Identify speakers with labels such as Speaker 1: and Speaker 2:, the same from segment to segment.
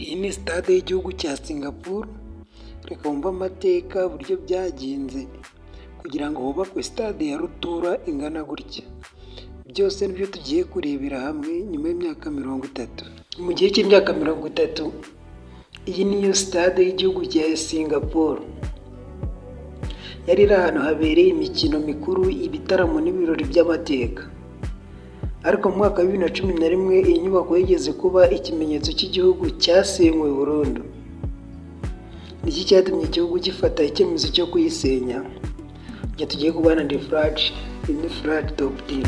Speaker 1: Iyi ni sitade y'igihugu cya Singapore, reka wumve amateka uburyo byagenze kugira ngo hubakwe sitade ya rutura ingana gutya. Byose nibyo tugiye kurebera hamwe nyuma y'imyaka 30. Mu gihe cy'imyaka 30, iyi niyo sitade y'igihugu cya Singapore. Yari iri ahantu habereye imikino mikuru, ibitaramo n'ibirori by'amateka. Ariko mu mwaka wa 2011 iyi nyubako yigeze kuba ikimenyetso cy'igihugu cyasenywe burundu. Ni iki cyatumye igihugu gifata icyemezo cyo kuyisenya? Njye tugiye kubana ndi Furaji, iyi ni Furaji Top TV.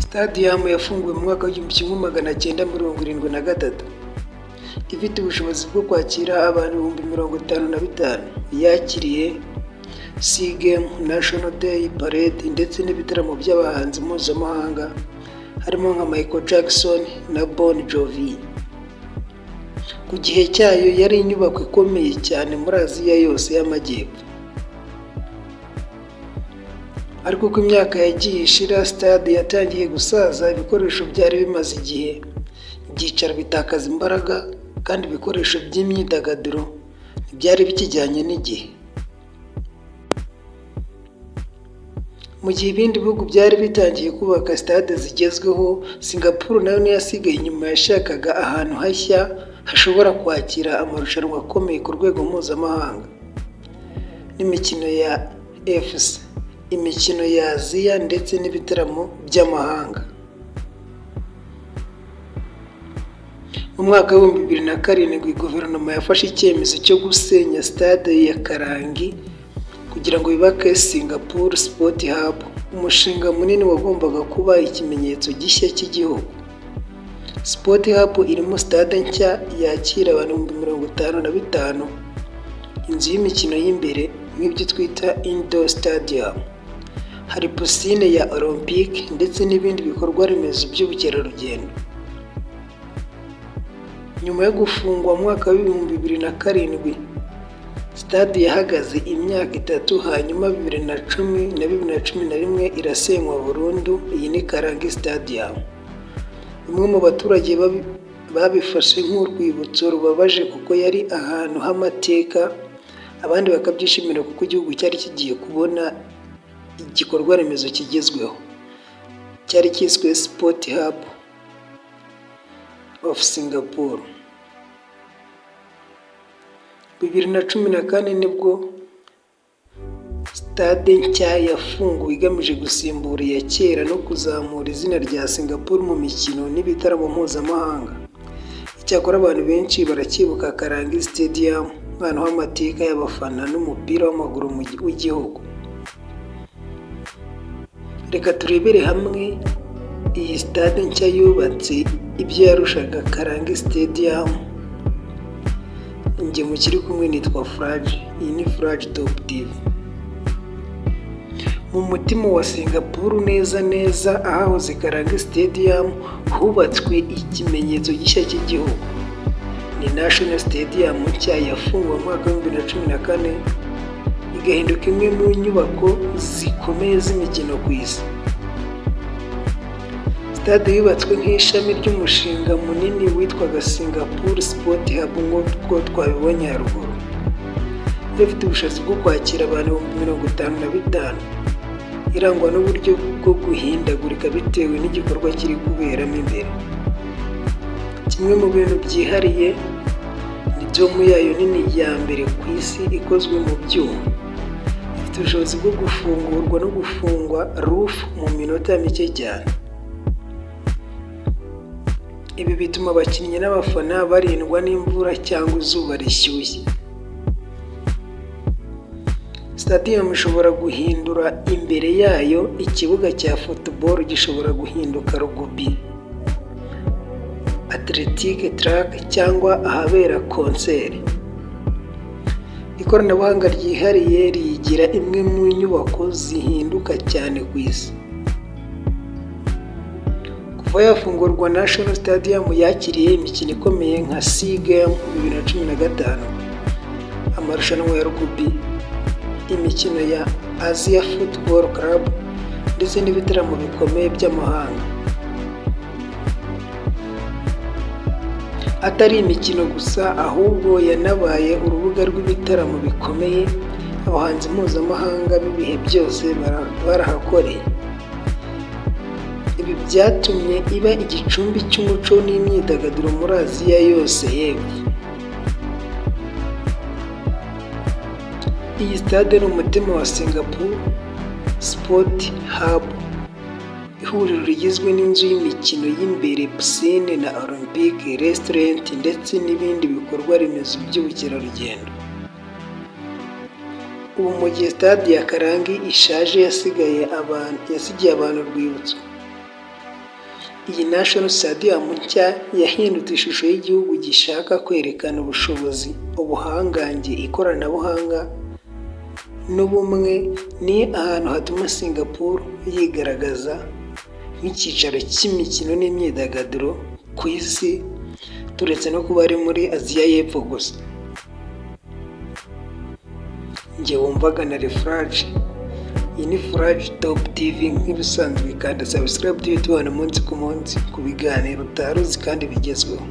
Speaker 1: Stadium yafunguwe mu mwaka w'1973, ifite ubushobozi bwo kwakira abantu 55,000. Yakiriye SEA Games, National Day Parade ndetse n'ibitaramo by'abahanzi mpuzamahanga harimo nka Michael Jackson na Bon Jovi. Ku gihe cyayo yari inyubako ikomeye cyane muri Aziya yose y'Amajyepfo. Ariko uko imyaka yagiye ishira, stade yatangiye gusaza, ibikoresho byari bimaze igihe, ibyicaro bitakaza imbaraga kandi ibikoresho by'imyidagaduro ntibyari bikijyanye n'igihe. Mu gihe ibindi bihugu byari bitangiye kubaka stade zigezweho, Singapore nayo ntiyasigaye inyuma, yashakaga ahantu hashya hashobora kwakira amarushanwa akomeye ku rwego mpuzamahanga n'imikino ya FC, imikino ya Aziya ndetse n'ibitaramo by'amahanga. Mu mwaka w'2007 guverinoma yafashe icyemezo cyo gusenya stade ya Karangi kugira ngo yubake Singapore Sport Hub, umushinga munini wagombaga kuba ikimenyetso gishya cy'igihugu. Sport Hub irimo stade nshya yakira abantu 55,000, inzu y'imikino y'imbere nk'ibyo twita indoor stadium, hari pisine ya Olympique ndetse n'ibindi bikorwa remezo by'ubukerarugendo. Nyuma yo gufungwa mu mwaka w'2007, stade yahagaze imyaka 3, hanyuma 2010 na 2011 irasenywa burundu. Iyi ni Karangi Stadium. Bamwe mu baturage babifashe nk'urwibutso rubabaje kuko yari ahantu h'amateka, abandi bakabyishimira kuko igihugu cyari kigiye kubona igikorwa remezo kigezweho. Cyari cyiswe Sport Hub of Singapore. 2014 nibwo stade nshya yafunguwe igamije gusimbura iya kera no kuzamura izina rya Singapore mu mikino n'ibitaramo mpuzamahanga. Icyakora abantu benshi baracyibuka Karangi Stadium nk'ahantu h'amateka y'abafana n'umupira w'amaguru w'igihugu. Reka turebere hamwe iyi stade nshya yubatse ibyo yarushaga Karangi Stadium. Njye mukiri kumwe nitwa Furaji, iyi ni Furaji Top TV. Mu mutima wa Singapore neza neza ahahoze Karangi Stadium hubatswe ikimenyetso gishya cy'igihugu. Ni National Stadium nshya yafunguwe mu mwaka w'2014, igahinduka imwe mu nyubako zikomeye z'imikino ku isi. Stade yubatswe nk'ishami ry'umushinga munini witwaga Singapore Sport Hub nk'uko twabibonye haruguru. Yari ifite ubushobozi bwo kwakira abantu 55,000, irangwa n'uburyo bwo guhindagurika bitewe n'igikorwa kiri kuberamo imbere. Kimwe mu bintu byihariye ni dome yayo nini ya mbere ku isi ikozwe mu byuma. Ifite ubushobozi bwo gufungurwa no gufungwa roof mu minota mike cyane. Ibi bituma abakinnyi n'abafana barindwa n'imvura cyangwa izuba rishyushye. Stadium ishobora guhindura imbere yayo, ikibuga cya football gishobora guhinduka rugby, athletic track cyangwa ahabera concert. Ikoranabuhanga ryihariye riyigira imwe mu nyubako zihinduka cyane ku isi. Kuva yafungurwa, National Stadium yakiriye imikino ikomeye nka SEA Games 2015, amarushanwa ya rugby, imikino ya Asia Football Club ndetse n'ibitaramo bikomeye by'amahanga. Atari imikino gusa, ahubwo yanabaye urubuga rw'ibitaramo bikomeye. Abahanzi mpuzamahanga b'ibihe byose barahakoreye. Ibi byatumye iba igicumbi cy'umuco n'imyidagaduro muri Aziya yose y'Epfo. Iyi stade ni umutima wa Singapore Sport Hub, ihuriro rigizwe n'inzu y'imikino y'imbere, pisine na Olympic, restaurant ndetse n'ibindi bikorwa remezo by'ubukerarugendo. Ubu mu gihe stade ya Kallang ishaje yasigaye abantu yasigiye abantu urwibutso, iyi National Stadium nshya yahindutse ishusho y'igihugu gishaka kwerekana ubushobozi, ubuhangange, ikoranabuhanga n'ubumwe. Ni ahantu hatuma Singapore yigaragaza nk'icyicaro cy'imikino n'imyidagaduro ku isi, turetse no kuba ari muri Aziya y'Epfo gusa. Njye wumvaga na Furaje, iyi ni Furaje Top TV. Nk'ibisanzwe, kanda subscribe, tujye tubana umunsi ku munsi ku biganiro utari uzi kandi bigezweho.